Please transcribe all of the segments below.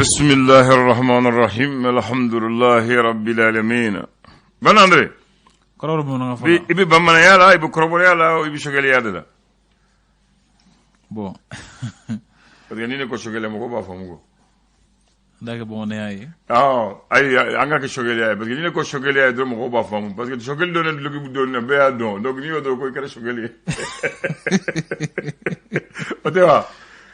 Bismillahir Rahmanir Rahim. Alhamdulillahi Rabbil Alamin. Bana Andre. Kɔrɔ bamanankan fɔ. I bɛ bamananya la, i bɛ kɔrɔbɔrɔya la, i bɛ sogɛliya de la. Bon. Parce que ni ne ko sogɛli, mɔgɔw b'a faamu ko. N t'a kɛ bamananya ye. Awɔ, ayi, an ka kɛ sogɛliya ye, parce que ni ne ko sogɛliya ye dɔrɔn, mɔgɔw b'a faamu, parce que sogɛli dɔnnen, duloki dɔnnen, bɛɛ y'a dɔn. Donc n'i y'o dɔn ko i kɛra sogɛli ye. O tɛ wa?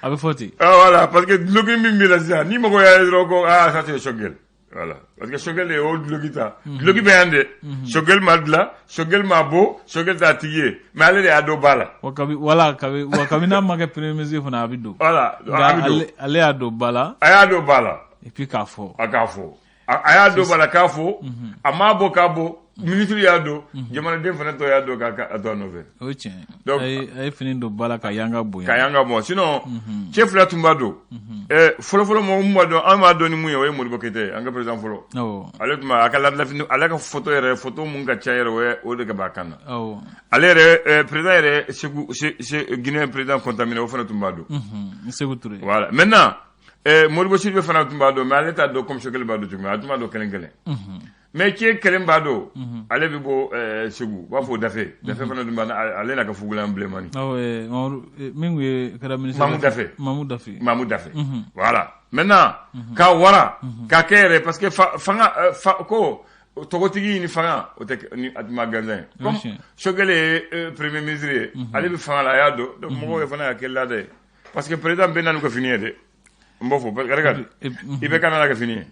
A bɛ fɔ ten. Ah voilà, parce que duloki min b'i la sisan, ni mɔgɔ y'a ye dɔrɔn ko ah, ça c'est sogɛli. Voilà. Parce que sogɛli ye o duloki ta. Duloki bɛ yan dɛ. Sogɛli ma dilan, sogɛli ma bɔ, sogɛli t'a tigi ye. Mais ale de y'a don ba la. Wa kabi wala kabi wa kabi n'a ma kɛ premier ministre fana, a bɛ don. Voilà, nka a bɛ don. Ale y'a don ba la. A y'a don ba la. Et puis k'a fɔ. A k'a fɔ. A y'a don ba la k'a fɔ. A m'a bɔ k'a bɔ. Ministre y'a don. Jamanaden fana tɔ y'a don k'a to a nɔfɛ. O ye tiɲɛ ye. Donc A ye fini don ba la ka yanga bonya. Ka yanga bɔ. Sinon, cɛ fila tun b'a don. Fɔlɔ-fɔlɔ, mɔgɔ mun b'a dɔn, an b'a dɔn ni mun ye, o ye Modibo Keyita ye, an ka président fɔlɔ. Ale tun b'a a ka ladalafini, ale ka photo yɛrɛ, photo mun ka ca yɛrɛ, o ye o de ka b'a kan na. Ale yɛrɛ, président yɛrɛ, Segu Guinée président contaminé, o fana tun b'a don. Sékou Touré. Voilà. Maintenant, Modibo Sidibé fana tun b'a dɔn, mais ale t'a dɔn comme Sogɛli b'a dɔn cogo min, a tun b'a dɔn kelen kelen. Mais cɛ kelen b'a dɔn, ale bɛ bɔ Segu, u b'a fɔ Dafe. Dafe fana tun b'a ale n'a ka fugulan bilenmani. Awɔ, Mamadu, min tun ye kɛra ministre. Mamou Dafe. Mamou Dafe. Mamou Dafe. Voilà. Maintenant, ka wara, ka kɛ yɛrɛ, parce que fanga, fa, ko tɔgɔtigi ni fanga, o tɛ ni a tun ma gansan ye. Comme Sogɛli ye premier ministre ye, ale bɛ fanga la, a y'a dɔn. Donc mɔgɔw ye fana y'a kɛ laada ye. Parce que président bɛɛ n'a n'u ka fini ye dɛ. N b'o fɔ, parce que regarde, i bɛ kana n'a ka fini ye.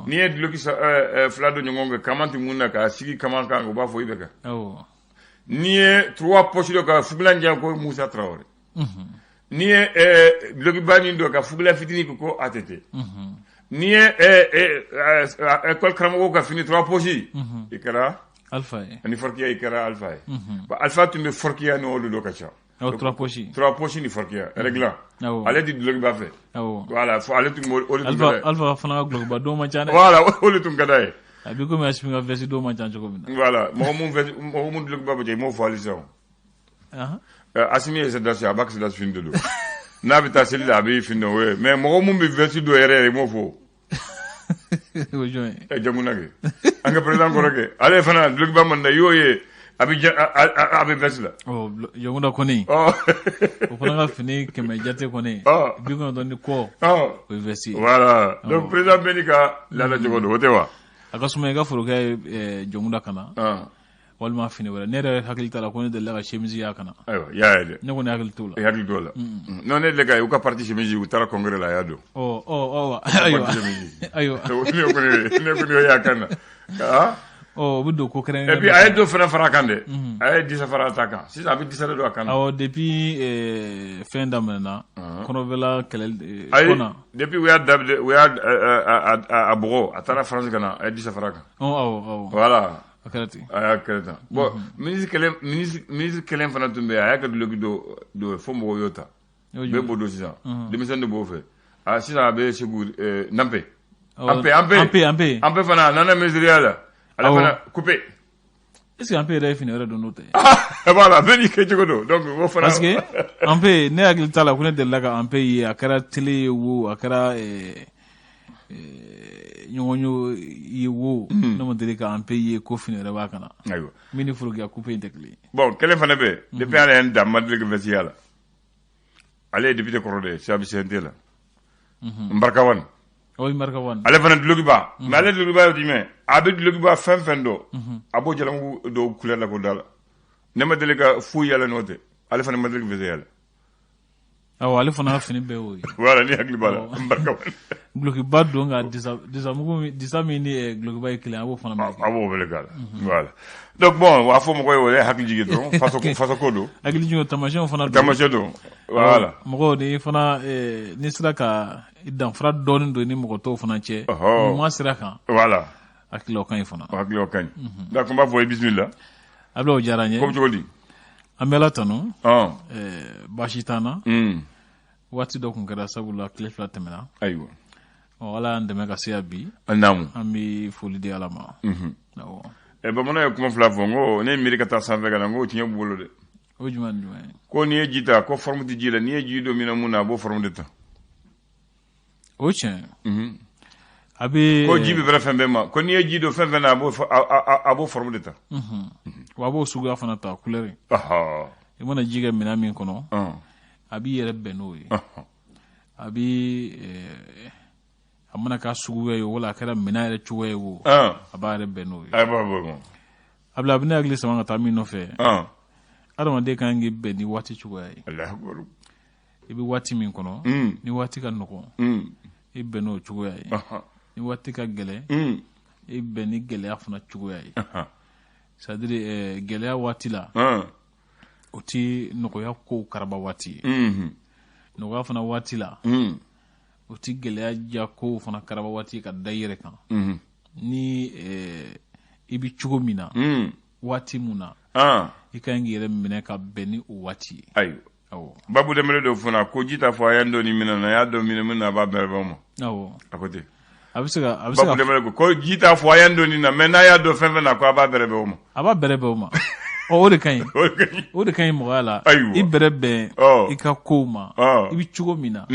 N'i ye duloki fila don ɲɔgɔn kan, kaman tɛ mun na, k'a sigi kaman kan, u b'a fɔ i bɛ kan. N'i ye trois poches dɔ ka fugulan jan, ko Musa Traoré. N'i ye dulokiba nin don ka fugulan fitinin ko ATT. N'i ye école karamɔgɔw ka fini trois poches, i kɛra Alpha ye. Ani forkiya, i kɛra Alpha ye. Bon, Alpha tun bɛ forkiya ni olu dɔ ka ca. Awɔ, trois poches. Trois poches ni forkiya réglant. Ale di dulokiba fɛ. Voilà, fo ale tun b'o o de tun Alpha ka d'a ye. Alpha fana ka dulokiba don man ca dɛ. Voilà, o de tun ka d'a ye. A b'i komi Asimi ka veste don man ca cogo min na. Voilà, mɔgɔ mun veste, mɔgɔ mun dulokiba bɛ cɛ, i m'o fɔ hali sisan o. Asimi ye sɔrɔdasi, a b'a ka sɔrɔdasi fini de don. N'a bɛ taa seli la, a bɛ fini don, o ye. Mais mɔgɔ mun bɛ veste don yɛrɛ yɛrɛ, i m'o fɔ. O jɔn ye? Jamuna kɛ. An ka président kɔrɔ kɛ. Ale fana dulokiba man da, i y'o ye, a bɛ a bɛ veste la. Ɔ, Jɔnkunda kɔni. O fana ka fini 100 jate kɔni. 90 ni kɔ. O ye veste ye. Voilà. Donc président bɛɛ n'i ka laada cogo don, o tɛ wa? A ka suma i ka forokɛ ye Jɔnkunda ka na. Walima fini wɛrɛ. Ne yɛrɛ hakili t'a la ko ne delila ka chemise y'a kana. Ayiwa, i y'a ye dɛ. Ne kɔni hakili t'o la. I hakili t'o la. Non, ne delila ka ye u ka parti chemise, u taara congrès la, a y'a don. Ɔ ɔ ɔ ayiwa. Parti chemise. Ayiwa. Ne kɔni y'o y'a kan na. Ah. Ɔ, o bɛ don ko kɛrɛnkɛrɛn. Et puis a ye dɔ fana fara a kan dɛ. A ye disa fara a ta kan. Sisan a bɛ disa de don a kan na. Awɔ, depuis fɛn daminɛna. Kɔnɔbɛla kɛlɛ Ayi, kɔnna. depuis u y'a daminɛ, u y'a a bugɔ, a taara France ka na, a ye disa fara a kan. Ɔ awɔ awɔ. Voilà. A kɛra ten. A y'a kɛra tan. Bon, ministre kelen, ministre kelen fana tun bɛ yen, a y'a kɛ duloki dɔ dɔ ye fo mɔgɔw y'o ta. Bɛɛ b'o dɔn sisan. Denmisɛnnin de b'o fɛ. A sisan a bɛ Segu, Nanpe. Anpe, Anpe. Anpe, Anpe. Anpe fana a nana ministeriya la. Ale fana coupé. Est-ce que Anpe yɛrɛ ye fini wɛrɛ don n'o tɛ? Voilà, bɛɛ n'i kɛcogo don. Donc o fana. Parce que Anpe, ne hakili t'a la ko ne delila ka Anpe ye, a kɛra télé ye wo, a kɛra ɲɔgɔn ye wo, ne ma deli ka Anpe ye ko fini wɛrɛ b'a kana. Ayiwa. Min ni forokiya coupé in tɛ kelen ye. Bon, kelen fana bɛ yen. Depuis ale ye n dan, ma deli ka veste y'a la. Ale ye député kɔrɔ de ye, sisan a bɛ CNT la. Mbarka Wane. O ye Mbarka Wane. Ale fana dulokiba. Mais ale dulokiba ye jumɛn? A bɛ dulokiba fɛn fɛn dɔn. A b'o jalamugu dɔw couleur la k'o da la. Ne ma deli ka foyi y'a la n'o tɛ. Ale fana ma deli ka veste y'a la. Awɔ, ale fana ka fini bɛɛ y'o ye. Voilà, ni hakili b'a la. Mbarka Wane. Dulokiba don ka disa disa mugu min, disa min ni dulokiba ye kelen, a b'o fana meleke. A b'o wele k'a la. Voilà. Donc bon, a fɔ mɔgɔw ye, o ye hakili jigin dɔrɔn. Faso faso ko don. Hakili jigin, taamasiyɛnw fana don. Taamasiyɛn don. Voilà. Mɔgɔw ni fana n'i sera ka danfara dɔɔnin don i ni mɔgɔ tɔw fana cɛ. Ɲuman sira kan. Voilà. Hakili o ka ɲi fana. Hakili o ka ɲi. Donc n b'a fɔ i bisimila. Abulaye, o diyara n ye. Ko bɛ cogo di? An bɛ Ala tanu. Baasi t'an na. Waati dɔ tun kɛra sabula tile 2 tɛmɛna. Ayiwa. Ɔ, Ala y'an dɛmɛ ka se yan bi. Naamu. An bɛ foli di Ala ma. Awɔ. Bamananw ye kuma fila fɔ, n ko ne ye miiri ka taa sanfɛ ka na, n ko tiɲɛ b'u bolo dɛ. O jumɛn ni jumɛn ye? Ko n'i ye ji ta, ko forme tɛ ji la, n'i ye ji don min na mun na, a b'o forme de ta. O tiɲɛ. A bɛ ko ji bɛ bɛrɛ fɛn bɛɛ ma, ko n'i ye ji don fɛn fɛn na, a b'o forme de ta. Wa a b'o suguya fana ta, couleur. I mana ji kɛ minɛn min kɔnɔ, a b'i yɛrɛ bɛn n'o ye. A bɛ a mana k'a suguya ye, wala a kɛra minɛn yɛrɛ cogoya ye o, a b'a yɛrɛ bɛn n'o ye. A b'a bɛn. A bɛ ne hakili sama ka taa min nɔfɛ, adamaden kan k'i bɛn ni waati cogoya ye. I bɛ waati min kɔnɔ, ni waati ka nɔgɔn, i bɛn n'o cogoya ye. Ni waati ka gɛlɛn, i bɛn ni gɛlɛya fana cogoya ye. C'est à dire, gɛlɛya waati la, o ti nɔgɔya kow karaba waati ye. Nɔgɔya fana waati la, o ti gɛlɛya ja kow fana karaba waati ye ka da i yɛrɛ kan. Ni i bɛ cogo min na, waati mun na, i ka kan k'i yɛrɛ minɛ ka bɛn ni o waati ye. Ayiwa. Babu Dembele dɔ fana ko ji t'a fɔ a y'an don nin minɛn na, a y'a don minɛn min na, a b'a bɛrɛ bɛn o ma. A ko ten. A bɛ se ka a bɛ se Babu Dembele ko ji t'a fɔ a y'an don nin na, mais n'a y'a don fɛn fɛn na, ko a b'a bɛrɛ bɛn o ma. A b'a bɛrɛ bɛn o ma. Ɔ, o de ka ɲi. O de ka ɲi mɔgɔya la. Ayiwa. I bɛrɛ bɛn i ka kow ma. I bɛ cogo min na.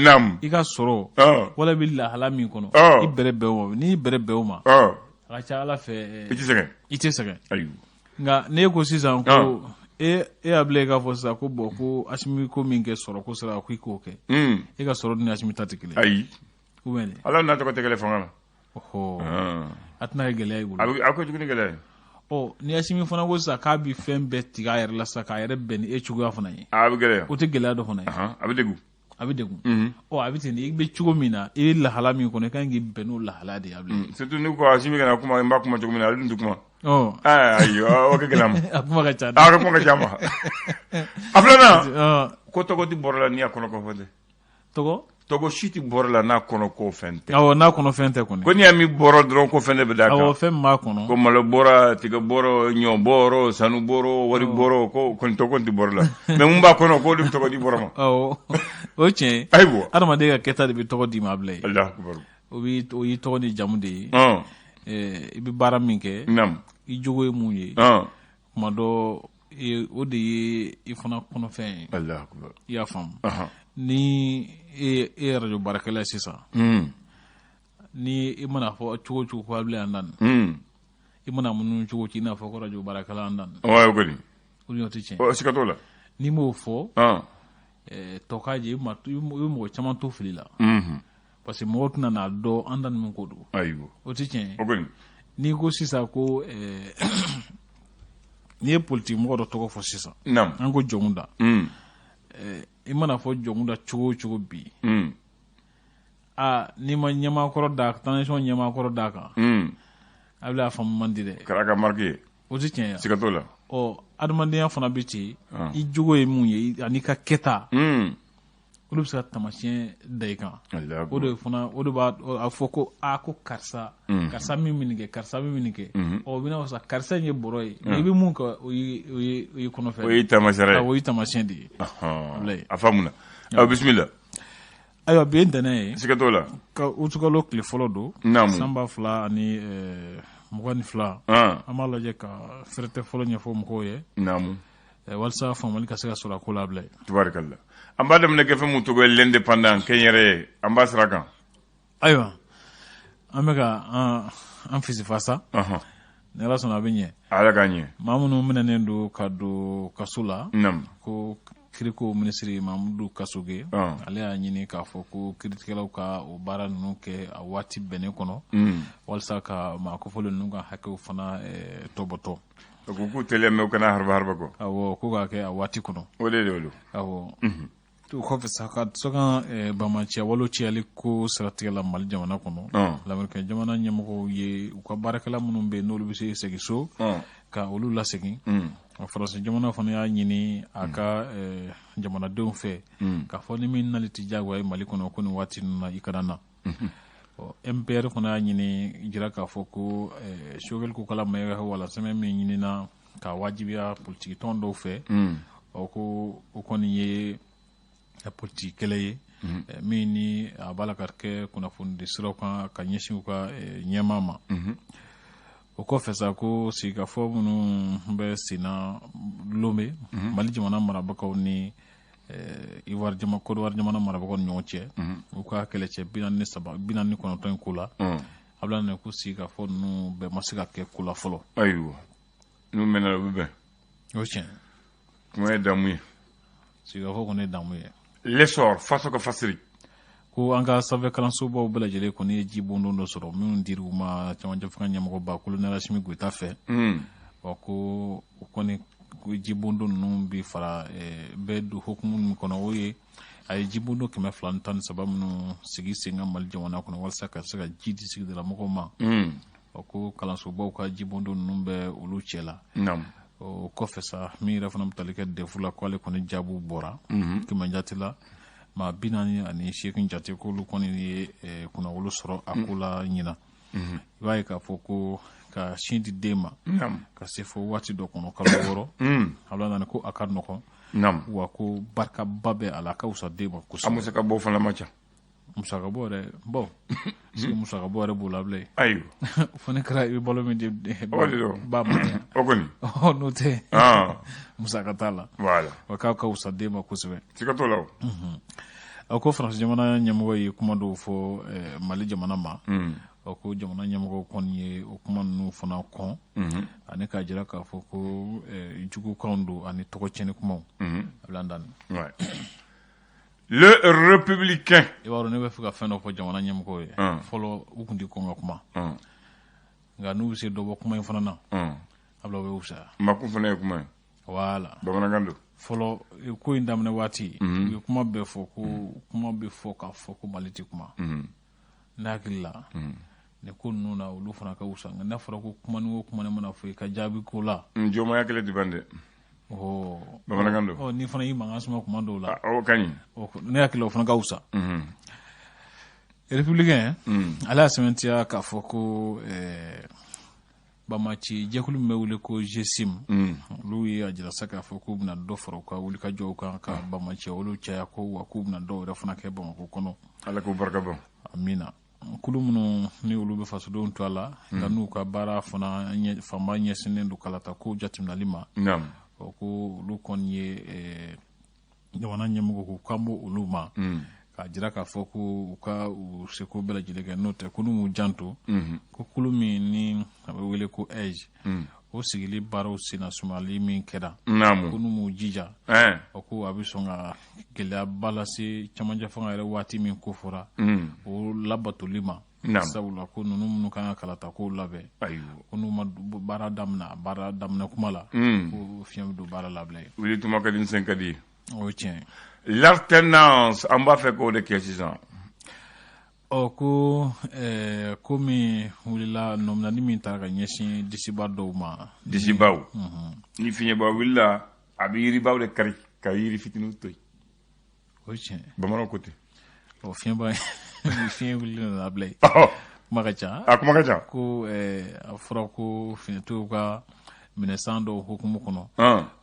I ka sɔrɔ. Wala i bɛ lahala min kɔnɔ. I bɛrɛ bɛn o ma. N'i bɛrɛ bɛn o ma, a ka ca Ala fɛ. I tɛ sɛgɛn. I tɛ sɛgɛn. Ayiwa. Nka n'e ko sisan ko e y'a bila i k'a fɔ sisan ko bon, ko Asimi ko min kɛ sɔrɔ ko sira, ko i k'o kɛ. E ka sɔrɔ ni Asimi ta tɛ kelen. Ayi. Ou bien Ala n'a tɔgɔ tɛ kelen fanga la. A tɛna kɛ gɛlɛya i bolo. A bɛ a ko jugu ni gɛlɛya ye. Ɔ, ni Asimi fana ko sisan k'a bɛ fɛn bɛɛ tigɛ a yɛrɛ la sisan k'a yɛrɛ bɛn ni e cogoya fana ye. A bɛ gɛlɛya. O tɛ gɛlɛya dɔ fana ye. A bɛ degun. A bɛ degun. Ɔ, a bɛ ten de, i bɛ cogo min na, i bɛ lahala min kɔnɔ, i kan k'i bɛn n'o lahala de ye a bilen. Surtout n'u ko Asimi kana kuma, n b'a kuma cogo min na, ale dun tɛ kuma. Ɔ. Ayi, o ka gɛlɛn a ma. A kuma ka ca. A ka kuma ka ca a ma. A filanan, ko tɔgɔ tɛ bɔrɔ la n'i y'a kɔnɔ ko fɛn tɛ. Tɔgɔ? Tɔgɔ si tɛ bɔrɔ la n'a kɔnɔ ko fɛn tɛ. Awɔ, n'a kɔnɔ fɛn tɛ kɔni. Ko n'i y'a min bɔrɔ dɔrɔn, ko fɛn de bɛ d'a kan. Awɔ, fɛn min b'a kɔnɔ. Ko malo bɔra, tiga bɔrɔ, ɲɔ bɔrɔ, sanu bɔrɔ, wari bɔrɔ, ko kɔni tɔgɔ tɛ bɔrɔ la. Mais mun b'a kɔnɔ, k'o de bɛ tɔgɔ di bɔrɔ ma. Awɔ, o ye tiɲɛ ye. Ayiwa. Adamaden ka kɛta de bɛ tɔgɔ d'i ma a bila ye. Alahu akibaru. O b'i o y'i tɔgɔ ni jamu de ye. I bɛ baara min kɛ. I jogo ye mun ye. Tuma dɔ, o de ye i fana kɔnɔfɛn ye. Alahu akibaru. I y'a faamu. Ni e ye radio baarakɛla ye sisan, ni i mana fɔ cogo o cogo ko Abulaye Andan, i mana munumunu cogo o cogo, i n'a fɔ ko radio baarakɛla Andan. O kɔni. O ɲɔgɔn tɛ tiɲɛ. Siga t'o la. N'i m'o fɔ, tɔ k'a jɛ, i bɛ mɔgɔ caman to fili la. Parce que mɔgɔw tɛna n'a dɔn Andan min ko don. Ayiwa. O tɛ tiɲɛ ye. O kɔni. N'i ko sisan ko n'i ye politique mɔgɔ dɔ tɔgɔ fɔ sisan. An ko Jɔnkunda. I mana fɔ Jɔnkunda cogo o cogo bi, aa, n'i ma ɲɛmaakɔrɔ da, transition ɲɛmaakɔrɔ d'a kan, a bɛ a faamu man di dɛ. Kɛra ka marque ye. O tɛ tiɲɛ ye. Siga t'o la. Ɔ, adamadenya fana bɛ ten, i jogo ye mun ye ani ka kɛta, olu bɛ se ka taamasiyɛn da i kan. O de fana, o de b'a a fɔ ko aa, ko karisa, karisa min bɛ nin kɛ, karisa min bɛ nin kɛ. Ɔ, o bɛ n'a fɔ sisan karisa in ye bɔrɔ ye, mais i bɛ mun kɛ, o ye kɔnɔfɛn. O ye taamasiyɛn ye. O ye taamasiyɛn de ye. A faamuna. Aw bisimila. Ayiwa, bi ye ntɛnɛn ye. Siga t'o la. Ka utukalo tile fɔlɔ don. San 2022. An b'a lajɛ ka fɛrɛtɛ fɔlɔ ɲɛfɔ mɔgɔw ye. Walasa faamuyali ka se ka sɔrɔ a ko la bilen. Tubarikala. An b'a daminɛ kɛ fɛn mun tɔgɔ ye l'indépendant kɛnyɛrɛ ye, an b'a sira kan. Ayiwa, an bɛ ka an fisifasa. Ni Ala sɔnna, a bɛ ɲɛ. Ala k'a ɲɛ. Maa minnu minɛnen don ka don kaso la. Ko kiriko minisiri Mamudu Kasoge, ale y'a ɲini k'a fɔ ko kiiritigɛlaw ka o baara ninnu kɛ a waati bɛnnen kɔnɔ, walasa ka maa kofɔlen ninnu ka hakɛw fana tɔbɔtɔ. O ko k'u teliya, mais u kana hariba hariba kɔ. Awɔ, ko k'a kɛ a waati kɔnɔ. O de don. Awɔ. O kɔfɛ sa, ka sɔkan banbaanciya wale cayali ko siratigɛ la Mali jamana kɔnɔ, lamɛrikɛn jamana ɲɛmɔgɔw ye u ka baarakɛla minnu bɛ yen n'olu bɛ se segin so, ka olu lasegin. Faransi jamana fana y'a ɲini a ka jamanadenw fɛ k'a fɔ ni min nali tɛ diyagoya ye Mali kɔnɔ, ko nin waati ninnu na, i kana na. MPR fana y'a ɲini jira k'a fɔ ko Choguel Kokalla Maïga ka walansɛmɛ min ɲinina ka wajibiya politiki tɔn dɔw fɛ, ɔ, ko o kɔni ye politiki kɛlɛ ye min ni a b'a la ka kɛ kunnafonidi siraw kan ka ɲɛsin u ka ɲɛmaa ma. O kɔfɛ sa, ko sigikafɔ minnu bɛ sen na Lome, Mali jamana marabagaw ni Ivoire jamana, Côte d'Ivoire jamana marabagaw ni ɲɔgɔn cɛ, u ka kɛlɛcɛ 43, 49 in ko la. Abdoulaye Dane ko sigi ka fɔ ninnu bɛɛ ma se ka kɛ ko la fɔlɔ. Ayiwa, n'u mɛnna, u bɛ bɛn. O tiɲɛ. Kuma ye damu ye. Sigikafɔ kɔni ye damu ye. L'essor faso ka fasiri. Ko an ka sanfɛ kalansobaw bɛɛ lajɛlen kɔni ye ji bondon dɔ sɔrɔ minnu dir'u ma cɛmancɛ fanga ɲɛmɔgɔba colonel Assimi Goïta fɛ. Ɔ, ko o kɔni, ko ji bondon ninnu bi fara bɛɛ don hukumu min kɔnɔ, o ye a ye ji bondon 213 minnu sigi sen kan Mali jamana kɔnɔ walasa ka se ka ji di sigidala mɔgɔw ma. Ɔ, ko kalansobaw ka ji bondon ninnu bɛ olu cɛ la. O kɔfɛ sa, min yɛrɛ fana bɛ tali kɛ DEF la, k'ale kɔni jaabiw bɔra kɛmɛ jate la, maa 48 jate, k'olu kɔni ye kunnawolo sɔrɔ a ko la ɲina. I b'a ye k'a fɔ ko ka sin di den ma ka se fo waati dɔ kɔnɔ, kalo 6, Abdoulaye Dane ko a ka nɔgɔn, wa ko barikaba bɛ a la, a ka wusa den ma a kosɛbɛ. Musaka bɔ fana ma ca. Musaka bɔ yɛrɛ, bon, parce que musaka bɔ yɛrɛ b'o la bilen. Fo ne kɛra i bɛ balo min di O de don. ba ma. O kɔni. N'o tɛ, musaka t'a la. Wa k'a ka wusa den ma kosɛbɛ. Siga t'o la o. A ko Faransi jamana ɲɛmɔgɔ ye kuma dɔw fɔ Mali jamana ma. Ɔ, ko jamana ɲɛmɔgɔ kɔni ye o kuma ninnu fana kɔn ani k'a jira k'a fɔ ko jugukanw don ani tɔgɔ tiɲɛni kumaw. Abdoulaye Dane. Ouais. Le Républicain. I b'a dɔn, ne bɛ fɛ ka fɛn dɔ fɔ jamana ɲɛmɔgɔw ye. Fɔlɔ, u tun tɛ kɔn ka kuma, nka n'u bɛ se dɔ bɔ kuma in fana na, Abdoulaye, o bɛ fisaya. Makun fana ye kuma ye. Voilà. Bamanankan don. Fɔlɔ, ko in daminɛ waati, u ye kuma bɛɛ fɔ ko kuma bɛ fɔ k'a fɔ ko Mali tɛ kuma. Ne hakili la, nin ko ninnu na, olu fana ka wusa, nka n'a fɔra ko kuma ni o kuma ne mana fɔ i ka jaabi ko la. Jɔnmaya kɛlɛ ti ban dɛ. Bamanankan don. Ɔ, n'i fana y'i mankan suma kuma dɔw la. O ka ɲi. Ne hakili la, o fana ka wusa. Républicain, ale y'a sɛmɛntiya k'a fɔ ko bamaci jɛkulu min bɛ wele ko GSIM, olu ye a jira sa k'a fɔ k'u bɛna dɔ fara u ka wulikajɔw kan ka bamaci olu caya, ko wa k'u bɛna dɔw yɛrɛ fana kɛ Bamakɔ kɔnɔ. Ala k'o barika ban. Amina. Kulu minnu ni olu bɛ fasodenw to a la, nka n'u ka baara fana fanba ɲɛsinnen don kalata ko jateminɛli ma. Ɔ, ko olu kɔni ye jamana ɲɛmɔgɔ ko k'an b'o olu ma k'a jira k'a fɔ ko u ka u seko bɛɛ lajɛlen kɛ, n'o tɛ ko n'u m'u janto, ko kulu min ni a bɛ wele ko AIGE, o sigili baaraw senna sumali min kɛra, ko n'u m'u jija, o ko a bɛ sɔn ka gɛlɛyaba lase camancɛ fanga yɛrɛ waati min ko fɔra, o labatoli ma. Sabula ko ninnu minnu kan ka kalata kow labɛn, ko n'u ma baara daminɛ, baara daminɛ kuma la, ko fiɲɛ bɛ don baara la bilen. Wuli tuma ka di, n sen ka di. O ye tiɲɛ ye. L'alternance, an b'a fɛ k'o de kɛ sisan. Ɔ, ko ko min wulila, nɔminɛli min taara ka ɲɛsin disiba dɔw ma. Disibaw ni fiɲɛba wulila, a bɛ yiribaw de kari ka yiri fitininw to yen. O ye tiɲɛ ye. Bamananw ko ten. Ɔ, fiɲɛba ni fiɲɛ wulilen nana bila yen, kuma ka ca. A kuma ka ca. Ko a fɔra ko finitigiw ka minɛsan dɔw hukumu kɔnɔ,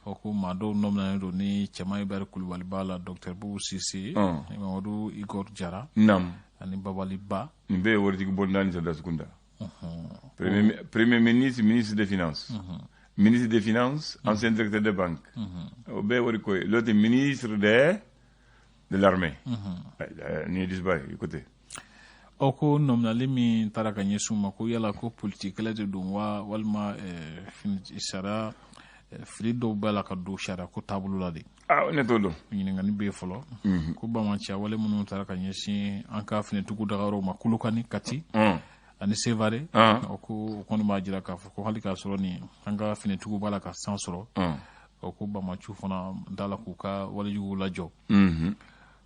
ɔ, ko maa dɔw nɔminɛnen don, ni cɛman Ibrahim Kulubali b'a la, docteur Boubou Cissé, Mamadu Igor Jara ani Babali Ba. Nin bɛɛ ye waritigi bonda ni sɔrɔdasi kunda. Premier ministre, ministre des finances, ministre des finances, ancien directeur de banque, o bɛɛ ye wari ko ye. L'autre, ministre de l'armée. Nin ye disiba ye, écoutez. Ɔ, ko nɔminɛli min taara ka ɲɛsin u ma, ko yala ko politiki kɛlɛ de don wa, walima sariya fili dɔw b'a la ka don sariya ko taabolo la de? Ah, ne t'o dɔn. Ɲininkali bɛ yen fɔlɔ. Ko bamaciya wale minnu taara ka ɲɛsin an ka finitigiw dagayɔrɔw ma Kolokani, Kati ani Sevare, ɔ, ko o kɔni b'a jira k'a fɔ ko hali k'a sɔrɔ nin an ka finitigiw b'a la ka san sɔrɔ, ɔ, ko bamaciw fana da la k'u ka walejuguw lajɔ.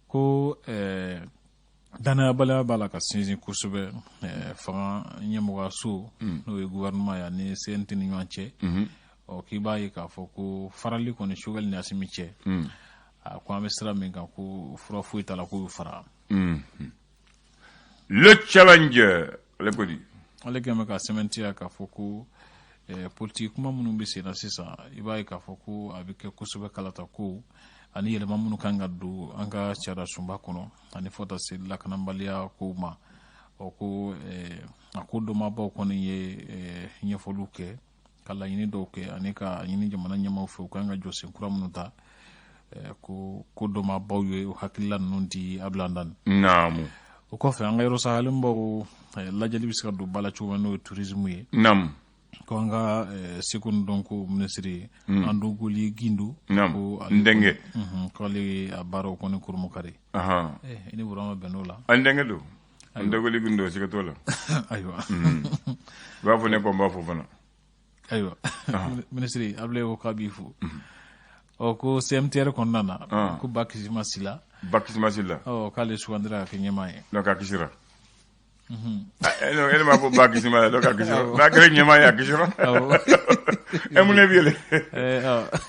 Ko danayabaliya b'a la ka sinsin kosɛbɛ fanga ɲɛmɔgɔyaso, n'o ye gouvernement ye, ani CNT ni ɲɔgɔn cɛ. Ɔ, k'i b'a ye k'a fɔ ko farali kɔni Choguel ni Assimi cɛ, a ko an bɛ sira min kan, ko fura foyi t'a la k'o bɛ fara. Le Challenger, ale ko di? Ale kɛn bɛ ka sɛmɛntiya k'a fɔ ko politiki kuma minnu bɛ sen na sisan, i b'a ye k'a fɔ ko a bɛ kɛ kosɛbɛ kalata ko ani yɛlɛma minnu kan ka don an ka sariya sunba kɔnɔ, ani fo ka se lakanabaliya kow ma. Ɔ, ko a ko dɔnmabaw kɔni ye ɲɛfɔliw kɛ ka laɲini dɔw kɛ ani ka ɲini jamana ɲɛmaaw fɛ, u kan ka jɔsen kura minnu ta. Ko ko dɔnbaabaw ye o hakilila ninnu di Abilandan. Naamu. O kɔfɛ, an ka yɔrɔ sahalenbaw lajɛli bɛ se ka don ba la cogo min, n'o ye tourisme ye. Naamu. Ko an ka seko ni dɔnko minisiri Andogoli Gindo. Ko n denkɛ. Ko ale ye a baaraw kɔni kurumukari. I ni Burama bɛn n'o la. An denkɛ don. Andogoli Gindo, siga t'o la. Ayiwa. I b'a fɔ ne ko n b'a fɔ fana. Ayiwa, minisiri Abulaye ko k'a b'i fo. Ɔ, ko CMTR kɔnɔna na, ko Ba Kisima Sila. Ba Kisima Sila. Ɔ, k'ale sugandira ka kɛ ɲɛmaa ye. Donc a kisira. E m'a fɔ Ba Kisima la, donc a kisira. N'a kɛra ɲɛmaa ye, a kisira. E mun ne bɛ yɛlɛ?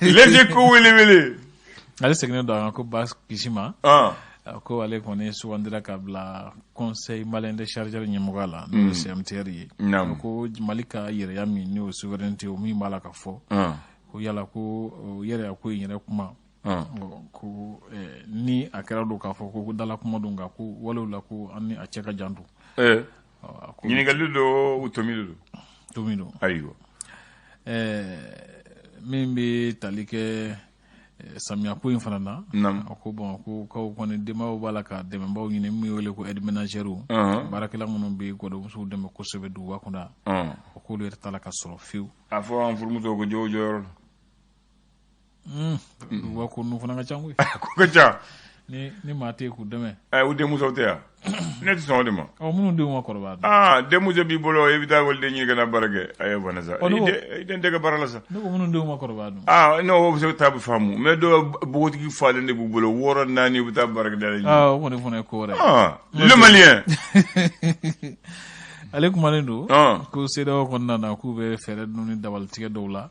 Les Échos wele wele. Ale seginnen don a kan ko Ba Kisima. Ko ale kɔni sugandira ka bila Conseil malien des chargeurs ɲɛmɔgɔya la, n'o ye CMTR ye. Ko Mali ka yɛrɛya min, n'o ye souveraineté, o min b'a la ka fɔ. Ko yala ko yɛrɛya ko in yɛrɛ kuma, ko ni a kɛra don k'a fɔ ko dala kuma don, nka ko walew la, ko an ni a cɛ ka jan don. Ɲininkali don, tomi don. Tomi don. Ayiwa. Min bɛ tali kɛ samiya ko in fana na, a ko bon, ko kaw kɔni denbayaw b'a la ka dɛmɛbaw ɲini, min bɛ wele ko aide ménagère, baarakɛla minnu bɛ gɔdɔmusow dɛmɛ kosɛbɛ duguba kɔnɔ yan, o k'olu yɛrɛ t'a la ka sɔrɔ fiyewu. A fɔ an furumuso ko jɔw jɔyɔrɔ la. Duguba ko ninnu fana ka ca koyi. Ko ka ca. Ni maa tɛ yen k'u dɛmɛ. U denmusow tɛ yan. Ne tɛ sɔn o de ma. Ɔ, minnu denw ma kɔrɔbaya. Aa, denmuso b'i bolo, i bɛ taa waliden ɲini ka na baara kɛ. A ye fana sa. I den tɛ kɛ baara la sa. Ne ko minnu denw ma kɔrɔbaya dun. Aa non, o bɛ se ka taa faamu, mais dɔw npogotigi falen de b'u bolo, 6, 4, u bɛ taa baarakɛda la. Aa, o kɔni fana ye ko wɛrɛ ye. Aa, le Malien. Ale kumanen don ko CEDEAO kɔnɔna na, k'u bɛ fɛɛrɛ ninnu ni dabalitigɛ dɔw la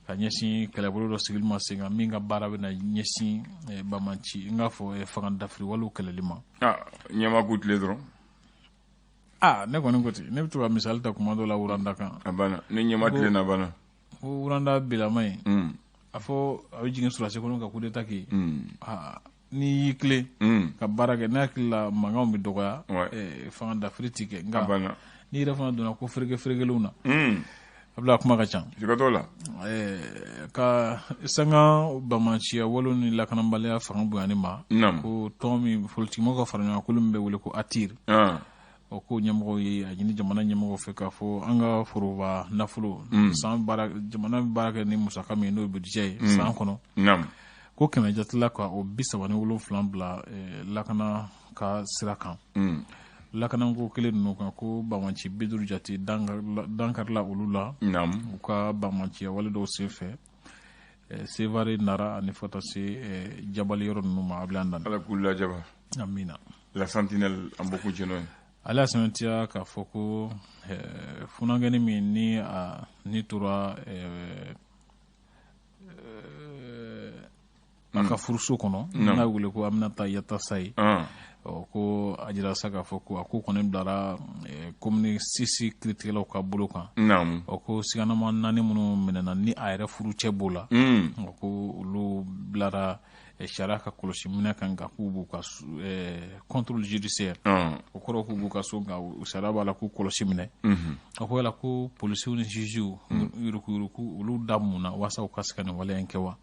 ka ɲɛsin kɛlɛbolo dɔ sigili ma sen kan, min ka baara bɛna ɲɛsin bamanci, n k'a fɔ fanga dafiri walew kɛlɛli ma. Ɲɛma k'u tile dɔrɔn. Aa, ne kɔni ko ten, ne bɛ to ka misali ta kuma dɔ la Rwanda kan. A banna, ni ɲɛma tile na, banna. Ko Rwanda bilama ye, a fɔ a bɛ jigin sɔrɔdasi kɔnɔ ka coup d'état kɛ yen. Aa, n'i y'i tilen ka baara kɛ, ne hakili la mankanw bɛ dɔgɔya, fanga dafiri ti kɛ, nka n'i yɛrɛ fana donna ko fereke ferekelenw na, a bila kuma ka ca. Siga t'o la. Ka sanga bamaciya walew ni lakanabaliya fanga bonyani ma, ko tɔn min politikimɔgɔw ka fara ɲɔgɔn kan, kulu min bɛ wele ko ATIR, o ko ɲɛmɔgɔw ye a ɲini jamana ɲɛmɔgɔw fɛ k'a fɔ an ka foroba nafolo, san baara, jamana bɛ baara kɛ ni musaka min ye, n'o ye budget ye san kɔnɔ, ko 100 jatela ka o 37 bila lakana ka sira kan. Lakanako kelen ninnu kan, ko bamanci 50 jate dankarila olu la u ka bamanciya wale dɔw sen fɛ Sevare, Nara ani fo ka se Jabali yɔrɔ ninnu ma. Abilan Dan. Ala k'u lajaba. Amina. La Sentinelle, an bɔ kun n'o ye. Ale y'a sɛmɛntiya k'a fɔ ko funankɛni min ni a ni tora a ka furuso kɔnɔ, n'a wele ko Aminata Yatasa ye, ɔ, ko a jira sa k'a fɔ ko a ko kɔni bilara commune six kiiritigɛlaw ka bolo kan. Ɔ, ko siganama naani minnu minɛna, ni a yɛrɛ furucɛ b'o la, ɔ, ko olu bilara sariya ka kɔlɔsi minɛ kan, nka k'u b'u ka contrôle judiciaire, o kɔrɔ k'u b'u ka so, nka sariya b'a la k'u kɔlɔsi minɛ. A ko yala ko polisiw ni jugew yurukuyuruku olu da mun na walasa u ka se ka nin waleya in kɛ wa?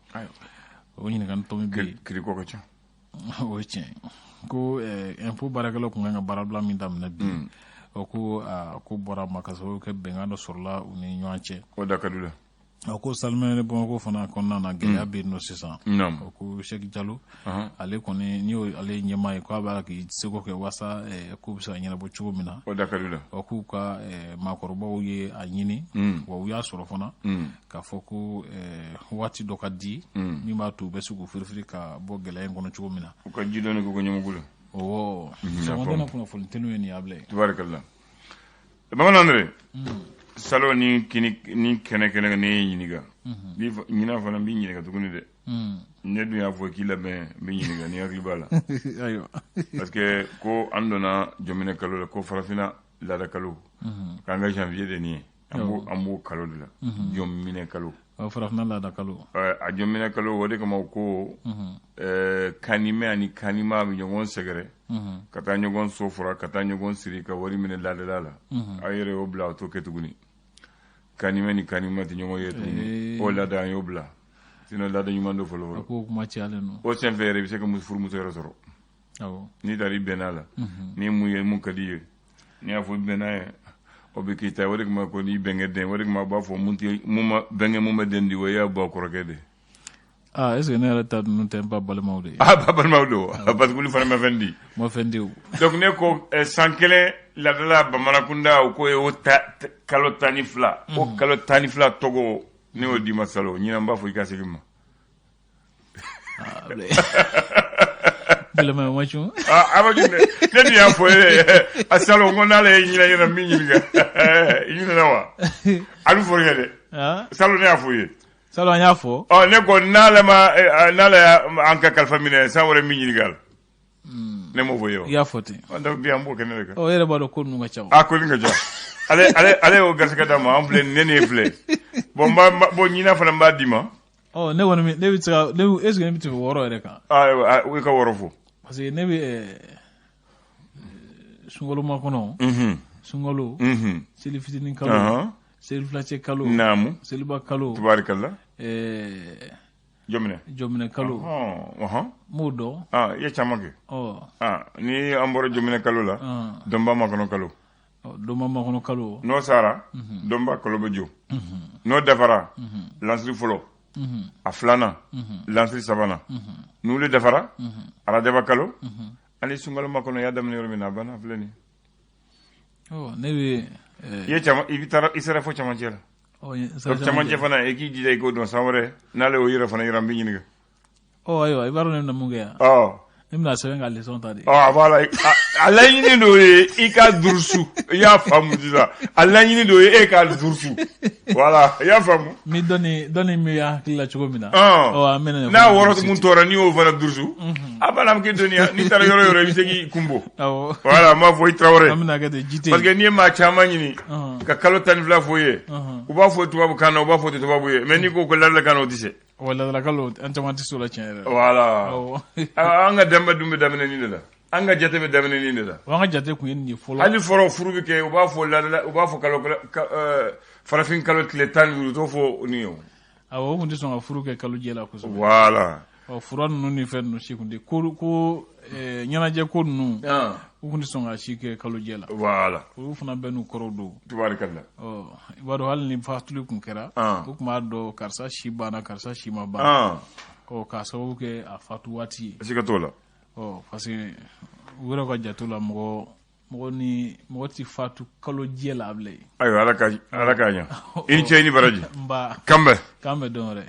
O ɲininkali tɔ min bɛ yen. Kiriko ka ca. O ye tiɲɛ ye. Ko impôt baarakɛlaw tun kan ka baarabila min daminɛ bi, o ko a ko bɔra ma ka sababu kɛ bɛnkan dɔ sɔrɔla u ni ɲɔgɔn cɛ. O da ka di la. A ko Salimɛ Bamakɔ fana kɔnɔna na, gɛlɛya bɛ yen nɔ sisan. O ko Sɛki Jalo, ale kɔni n'i y'o ale ye ɲɛmaa ye, k'a b'a la k'i seko kɛ walasa ko bɛ se ka ɲɛnabɔ cogo min na. O da ka di la. O k'u ka maakɔrɔbaw ye a ɲini, wa u y'a sɔrɔ fana k'a fɔ ko waati dɔ ka di min b'a to u bɛ se k'u firifiri ka bɔ gɛlɛya in kɔnɔ cogo min na. U ka ji dɔɔni k'u ka ɲɛmugu la. Ɔwɔ, sɔgɔmada in na kunnafoni teliw ye nin ye, Abulaye. Tubaarikala. Bamanan dɛ. Salon ni kini ni kɛnɛ kɛnɛ, ne ye ɲininka. Ɲinan fana n b'i ɲininka tuguni dɛ. Ne dun y'a fɔ k'i labɛn, n b'i ɲininka ni hakili b'a la. Ayiwa. Parce que ko an donna jɔminɛ kalo la, ko farafinna laada kalo. K'an ka janvier de nin ye. An b'o kalo de la. Jɔminɛ kalo. Farafinna laada kalo. A jɔminɛ kalo, o de kama ko kanimɛ ani kanima bɛ ɲɔgɔn sɛgɛrɛ. Ka taa ɲɔgɔn so fura, ka taa ɲɔgɔn siri ka wari minɛ laadala la. A yɛrɛ y'o bila, o t'o kɛ tuguni. Kanimɛ ni kanima tɛ ɲɔgɔn ye tuguni. O laada an y'o bila. Sinon laada ɲuman don fɔlɔ fɔlɔ. A ko kuma cayalen don. O senfɛ yɛrɛ, i bɛ se ka furumuso yɛrɛ sɔrɔ. N'i taara i bɛnna la, ni mun ye mun ka di i ye, n'i y'a fɔ i bɛnna ye, o bɛ k'i ta ye. O de kama ko n'i bɛnkɛ den, o de kama a b'a fɔ mun tɛ mun ma bɛnkɛ mun bɛ den di, o y'a bɔ kɔrɔkɛ de. Ah, est ce que ne yɛrɛ ta ninnu tɛ n ba balimaw de ye? Ah, ba balimaw don, parce que olu fana ma fɛn di. Ma fɛn di o. Donc ne ko san kelen laadala bamanan o ko ye o ta kalo 12. O kalo 12 tɔgɔ, ne y'o d'i ma salon, ɲinan n b'a fɔ i ka segin ma. Ah, Bilama ma cun. Ah, a ma cun dɛ. Ne dun y'a fɔ ye a salon, ko n'ale ye ɲinan yɛrɛ min ɲininka, i ɲinɛna wa? A bɛ fɔ kɛ dɛ. Salon ne y'a fɔ i ye. Salon an y'a fɔ. Ɔ, ne ko n'ale ma n'ale y'an ka kalifa minɛ, san wɛrɛ min ɲininka la. Ne m'o fɔ i ye wa? I y'a fɔ ten. Donc bi an b'o kɛ ne de kan. Ɔ, e yɛrɛ b'a dɔn ko ninnu ka ca o. Ah, ko nin ka ca. Ale y'o garisɛgɛ d'a ma, an filɛ ne ni e filɛ. Bon, n b'a bon ɲinan fana n b'a d'i ma. Ɔ, ne kɔni ne bɛ se ka ne est ce que ne bɛ tɛmɛ 6 yɛrɛ kan? Ayiwa, i ka 6 fɔ. Parce que ne bɛ sunkalo makɔnɔ. Sunkalo. Seli fitinin kalo. Seli filacɛ kalo. Naamu. Seliba kalo. Tubaarikala. Jɔminɛ. Jɔminɛ kalo. N b'o dɔn. Ah, i ye caman kɛ. Ɔ. Ah, ni an bɔra jɔminɛ kalo la. Dɔnba makɔnɔ kalo. Dɔnba makɔnɔ kalo. N'o sara. Dɔnba kalo bɛ jɔ. N'o dafara. Lansiri fɔlɔ. A filanan. Lansiri sabanan. N'olu dafara. Arajaba kalo. Ani sunkalo makɔnɔ y'a daminɛ yɔrɔ min na, a banna, filɛ nin ye. Ɔ, ne bɛ. I ye caman, i bɛ taara i sera fo camancɛ la. Ɔ, camancɛ fana, i k'i jija i k'o dɔn, san wɛrɛ n'ale y'o yɛrɛ fana yira, n b'i ɲininka. Ɔ, ayiwa, i b'a dɔn ne bɛna mun kɛ yan? Ɔ. Ne bɛna sɛbɛn ka leçon ta de. Ɔ, voilà, a laɲini dɔ ye i ka durusu, i y'a faamu sisan, a laɲini dɔ ye e ka durusu, voilà, i y'a faamu. Ni dɔnni min y'an hakili la cogo min na. Ɔ, an bɛna. N'a wɔɔrɔ mun tɔɔrɔ, n'i y'o fana durusu, a b'a la k'i dɔnniya, n'i taara yɔrɔ o yɔrɔ, i bɛ se k'i kun bɔ. Awɔ. Voilà, n b'a fɔ i Tarawele. An bɛna kɛ ten, ji tɛ yen. Parce que n'i ye maa caman ɲini ka kalo 12 fɔ i ye, u b'a fɔ tubabu kan na, u b'a fɔ tɛ tubabu ye, mais n'i ko ko ladala na, o tɛ se. Wa ladala kalo, an caman tɛ se o la tiɲɛ yɛrɛ la. Voilà. An ka danbe dun bɛ daminɛ nin de la. An ka jate bɛ daminɛ nin de la. An ka jate kun ye nin ye fɔlɔ. Hali fɔlɔ furu bɛ kɛ, u b'a fɔ ladala, u b'a fɔ kalo, farafin kalo tile 15, u t'o fɔ nin ye o. Awɔ, o kun tɛ sɔn ka furu kɛ kalo jɛ la kosɛbɛ. Voilà. Ɔ, fura ninnu ni fɛn ninnu si kun tɛ ko ɲɛnajɛ ko ninnu. U kun tɛ sɔn ka si kɛ kalo jɛ la. Voilà. Olu fana bɛɛ n'u kɔrɔw don. Tubaarikala. Ɔ, i b'a dɔn hali ni fatuli kun kɛra. U kun b'a dɔn karisa si banna, karisa si ma ban. Ɔ, k'a sababu kɛ a fatu waati ye. Siga t'o la. Ɔ, parce que u yɛrɛ ka jate la, mɔgɔ ni mɔgɔ ti fatu kalo jɛ la bilen. Ayiwa, Ala ka ɲa. I ni ce, i ni baraji. Nba. Kanbɛn. K'an bɛn don wɛrɛ.